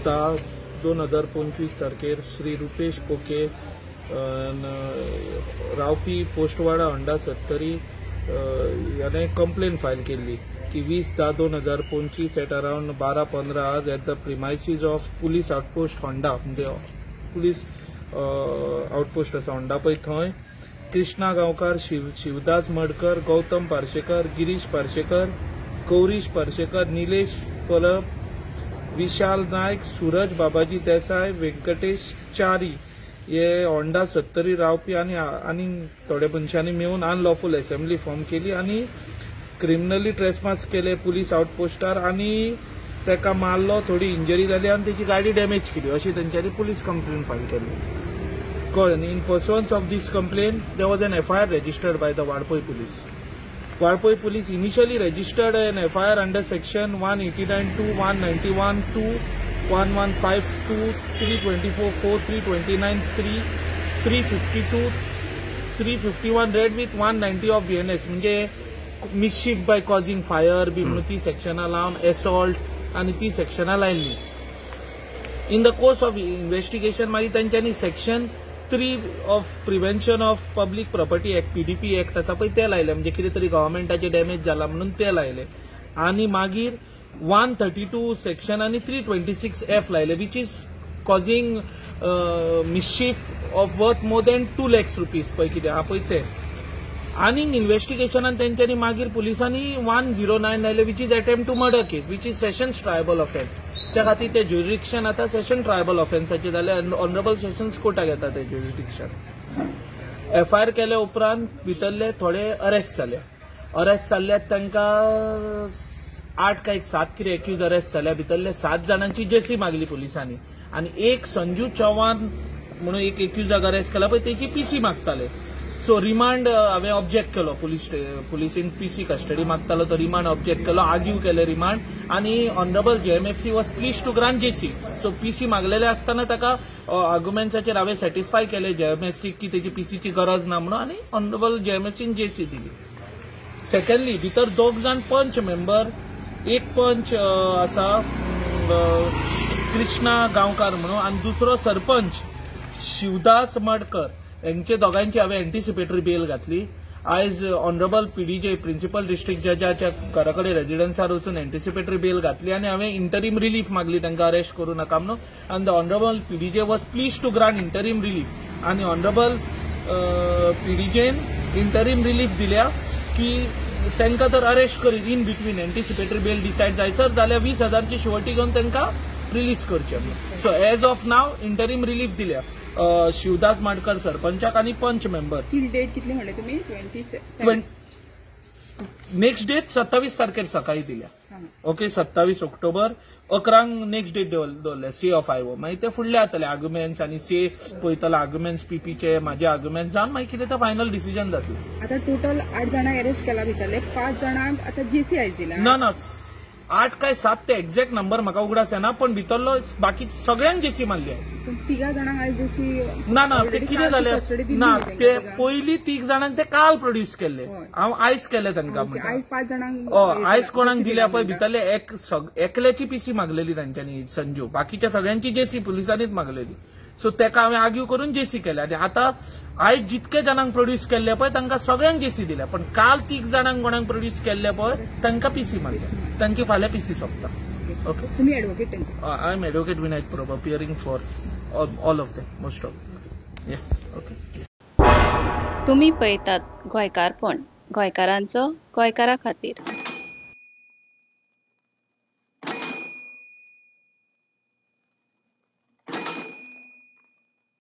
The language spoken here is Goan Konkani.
20,10/2025 तारखेर श्री रुपेश पोके रावपी पोस्टवाडा होंडा सत्तरी याने कंप्लेन फायल केल्ली की 20/10/2025 at around 12:15 hours at the premises of police outpost Honda, म्हणजे पुलीस आउटपोस्ट आसा होंडा पळय थंय कृष्णा गांवकार, शिवदास मडकर, गौतम पार्शेकर, गिरीश पार्शेकर, गौरीश पार्शेकर, निलेश परब, विशाल नायक, सूरज बाबाजी देसाय, व्यंकटेश च्यारी हे होंडा सत्तरी रावपी आनी आनी थोड्या मनशांनी मेळून अनलॉफूल असेंब्ली फॉर्म केली आनी क्रिमिनली ट्रेसपास केले पुलीस आउटपोस्टार आनी ताका मारलो, थोडी इंजरी जाली आनी तेची गाडी डॅमेज केली अशी तेंच्यांनी पुलीस कंप्लेन फायल केली. कळ्ळें न्ही? In pursuance of this complaint there was an FIR registered by the Valpoi police. Valpoi police initially registered an FIR under section 189(2), 191(2), 1152, 324(4), 329(3), 352, 351 read with 190 of BNS, म्हणजे मिसशीफ बाय कॉजिंग फायर बी म्हणून ती सेक्शनां लावन एसॉल्ट आनी ती सेक्शनां लायल्ली. In the course of investigation मागीर तेंच्यांनी section 3 of prevention of public property act, PDP act आसा पळय ते लायले, म्हणजे कितें तरी गव्हर्मेंटाचे डॅमेज जाला म्हणून ते लायले आनी मागीर 132 सेक्शन आनी 326F लायले, which is causing mischief of worth more than 2 lakhs rupees पळय कितें आहा पळय ते. आनीक इन्व्हेस्टिगेशनान तेंच्यांनी मागीर पुलिसांनी 109 लायले, which is attempt to murder case, which is sessions triable offence. त्या खातीर ते ज्युरिडिक्शन आतां सेशन ट्रायबल ऑफेन्साचें जालें, ऑनरेबल सेशन्स कोर्टाक येता ते ज्युरिडिक्शन. एफआयआर केल्या उपरांत भितरले थोडे अरेस्ट जाले. अरेस्ट जाल्ल्यात तांकां 8 काय 7 कितें एक्यूज अरेस्ट जाल्या. भितरले 7 जाणांची जेसी मागली पुलिसांनी आनी एक संजू चव्हाण म्हणून एक एक्यूजाक अरेस्ट केला पळय तेची पीसी मागताले. सो रिमांड हांवें ऑब्जेक्ट केलो, पुलिसीन पीसी कस्टडी मागतालो तो रिमांड ऑब्जेक्ट केलो, आर्ग्यू केले रिमांड आनी honourable JMFC was pleased to grant JC. So PC मागलेले आसतना ताका आर्ग्युमेंट्साचेर हांवें सॅटिस्फाय केले जेएमएफसी की तेची पीसीची गरज ना म्हणून आनी ऑनरेबल जेएमएफसीन जेसी दिली. सेकंडली भितर 2 जाण पंच मेंबर, एक पंच आसा कृष्णा गांवकार म्हणून आनी दुसरो सरपंच शिवदास मडकर, हेंचे दोगांची हांवें एंटिसिपेटरी बेल घातली. आयज ऑनरेबल पीडीजे प्रिन्सिपल डिस्ट्रिक्ट जजाच्या घरा कडेन रेजिडन्सार वचून एंटिसिपेटरी बेल घातली आनी हांवें इंटरीम रिलीफ मागली तांकां अरेस्ट करूं नाका म्हणून आनी the honourable PDJ was pleased to grant interim relief आनी ऑनरेबल पीडीजेन इंटरीम रिलीफ दिल्या की तांकां जर अरेस्ट करीत in between anticipatory bail decide जायसर जाल्यार 20,000ची शुअरिटी घेवन तांकां रिलीज करचें म्हणून. So as of now interim relief दिल्या शिवदास माडकर सरपंचाक आनी पंच मेंबर. डेट कितली म्हणले तुम्ही? 27 नेक्स्ट डेट 27 तारखेर सकाळी दिल्या. ओके, 27 ऑक्टोबर 11 नेक्स्ट डेट दवरल्या सी ऑफ आयओ. मागीर ते फुडले जातले आर्ग्युमेंट्स आनी सी पळयतलो आर्ग्युमेंट्स पीपीचे म्हाजे आर्ग्युमेंट्स जावन मागीर कितें ते फायनल डिसिजन जातलें. आतां टोटल 8 जाणां अरेस्ट केला, भितरले 5 जाणांक आतां जेसी आयज दिला. ना ना, 8 काय 7 ते एक्झॅक्ट नंबर म्हाका उगडास येना, पण भितरलो बाकी सगळ्यांक जेसी मारली. तिगा जाणांक आयज जेसी ना ना, ते कितें जालें ना, ते पयलीं 3 जाणांक ते काल प्रोड्यूस केल्ले, हांव आयज केले तांकां. आयज 5 जाणांक आयज कोणाक दिल्या पळय भितरले एकल्याची पीसी मागलेली तांच्यांनी संजू, बाकीच्या सगळ्यांची जेसी पुलिसांनीच मागलेली. सो तेका हांवें आर्ग्यू करून जेसी केल्या आनी आतां आयज जितके जाणांक प्रोड्यूस केल्ले पळय तांकां सगळ्यांक जेसी दिल्या, पण काल 3 जाणांक कोणाक प्रोड्यूस केल्ले पळय तांकां पीसी मारल्या, तांची फाल्यां पीसी सोंपता. ओके, तुम्ही ऍडव्होकेट त्यांचे? I am advocate Vinayak Parab, appearing for all of them, most of. Okay, तुम्ही पळयतात गोंयकारपण, गोंयकारांचो गोंयकारा खातीर.